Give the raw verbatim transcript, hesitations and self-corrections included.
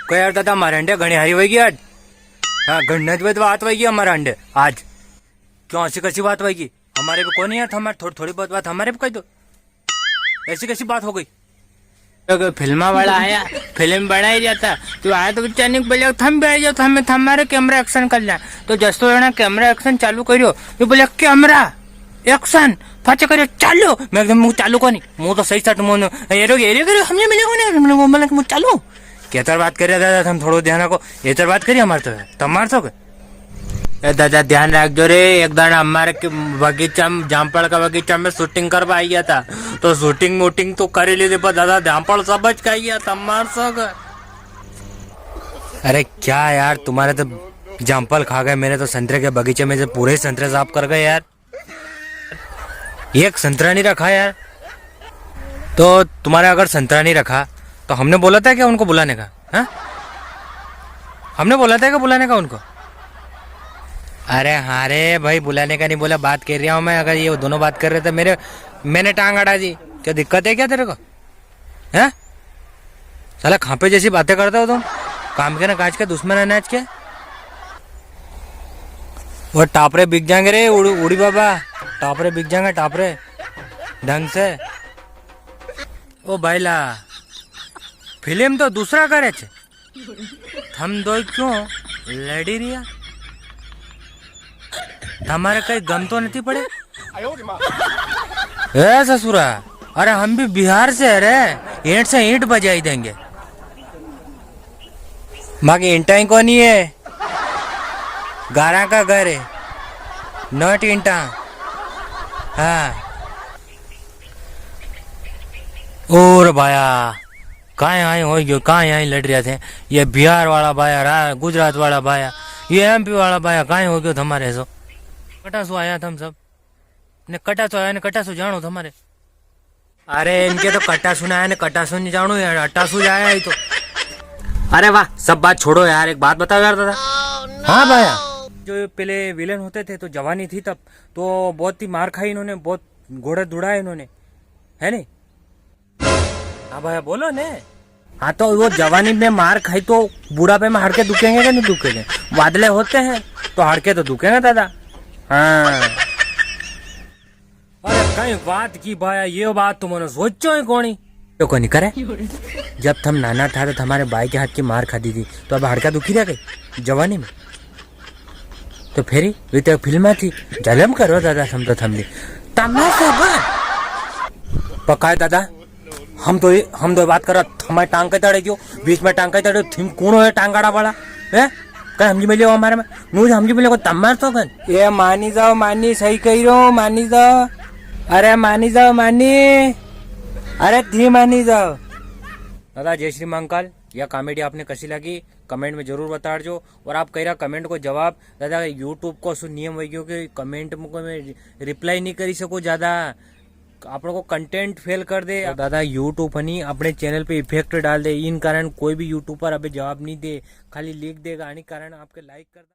कह यार दादा, हमारे अंडे घणी हारी होगी आज। हाँ, घणी ज बात होगी हमारे अंडे आज। क्यों, ऐसी कैसी बात होगी? हमारे भी कोनी यार, हमारे थोड़ी, थोड़ी बहुत बात हमारे भी कह दो। ऐसी कैसी बात हो गई? तो फिल्मा वाला आया, फिल्म बनाई जाता, तो आया तो बच्चा ने बोले, "थम बैठ जाओ, थम, थमारे कैमरा एक्शन कर लिया।" तो जस्तो जणा कैमरा एक्शन चालू करियो, तो बोले, "कैमरा एक्शन, पाछे करियो, चालू।" मैं एकदम, "मुंह चालू कोनी, मुंह तो सही सट मुंह, एरो, एरो, एरो, हमने मिले कोनी, हमने वो, मतलब, मुंह चालू।" केतर बात करिया दादा, थम थोड़ो ध्यान रखो, एतर बात करिया हमारे तो, तमार तो के? ए दादा, ध्यान रख जो रे, एक दाना हमारे के बगीचा में, जामफल का बगीचा में शूटिंग करवा आई गया था, तो शूटिंग वूटिंग तो कर ही ली थी, पर दादा, जामफल सब ज खाई गया था, मार सक। अरे क्या यार, तुम्हारे तो जामफल खा गए, मेरे तो संतरे के बगीचे में से पूरे ही संतरे साफ कर गए यार। एक संतरा नहीं रखा यार। तो तुम्हारा अगर संतरा नहीं रखा, तो हमने बोला था क्या उनको बुलाने का? हाँ? हमने बोला था क्या बुलाने का उनको? अरे हाँ रे भाई, बुलाने का नहीं बोला, बात कर रहा हूँ मैं। अगर ये दोनों बात कर रहे थे, मेरे, मैंने टांग अड़ा दी। क्या दिक्कत है क्या तेरे को? हैं? साला खांपे जैसी बातें करते हो तुम। काम के ना काज के, दुश्मन अनाज के। वो टापरे बिक जाएंगे रे, उड़ी, उड़ी बाबा। टापरे बिक जाएंगे, टापरे। ढंग से। ओ भाईला, फिल्म तो दूसरा करे छे। थम दो क्यों लड़ी रिया? तमारे कई गम तो नहीं पड़े? ए ससुरा, अरे हम भी बिहार से है रे, ईंट से ईंट बजाई देंगे। बाकी ईंटा ही कोनी है, गारा का घर है, not ईंटा। हाँ। और भाया, कांई आई हो गयो, कांई आई लड़ रहा थे। ये बिहार वाला भाया, रा-, गुजरात वाला भाया, ये एमपी वाला भाया, कांई हो गयो तमारे सो? कटा सो आया थम सब? ने कटा सो आया, ने कटा सो जाणो तमारे? अरे, इनके तो कटा सुना है, ने कटा सुन जाणो यार, अट्टा सु जाया ही तो। अरे वाह, सब बात छोड़ो यार, एक बात बताओ यार दादा। हाँ भाया। जो ये पहले विलेन होते थे तो जवानी थी तब, तो बहुत ही मार खाई इन्होंने, बहुत घोड़े दौड़ाए इन्होंने, है नी? हाँ भाया, बोलो ने। हाँ, तो वो जवानी में मार खाई तो बुढ़ापे में हाड़के दुखेंगे कि नहीं दुखेंगे? बादले होते हैं तो हाड़के तो दुखेंगे दादा। हाँ। अरे कई बात की भाया, ये बात तो मैंने सोचो ही कोनी। तो कोनी करे? जब थम नाना था तो तमारे भाई के हाथ की मार खादी थी, तो अब हाड़का दुखी रह गई जवानी में? तो फेरी वी तो फिल्म थी, जलम करो दादा, थम तो थम दी। तमाशा बा। पकाए दादा, हम तो, हम तो बात करा, थमारे टांग के तड़े क्यों, बीच में टांग के तड़े, थीम कौन है टांगाड़ा वाला? हैं? कई हमजी मिले हो हमारे में? नूज हमजी मिले को तमार तो कन। ए मानी जाओ, मानी सही कही रो, मानी जाओ। अरे मानी जाओ, मानी। अरे थी मानी जाओ। दादा, जय श्री महाकाल। या comedy आपने कसी लगी, comment में जरूर बताड़जो। और आप कई रा comment को जवाब, दादा, YouTube को असो नियम हो गयो कि comment में कोई reply नहीं करी सको ज्यादा, आपणो को content fail कर दे। तो दादा, YouTube हनी अपने channel पे effect डाल दे, इन कारण कोई भी YouTuber अबे जवाब नहीं दे, खाली लिख देगा, आनी कारण आपके like कर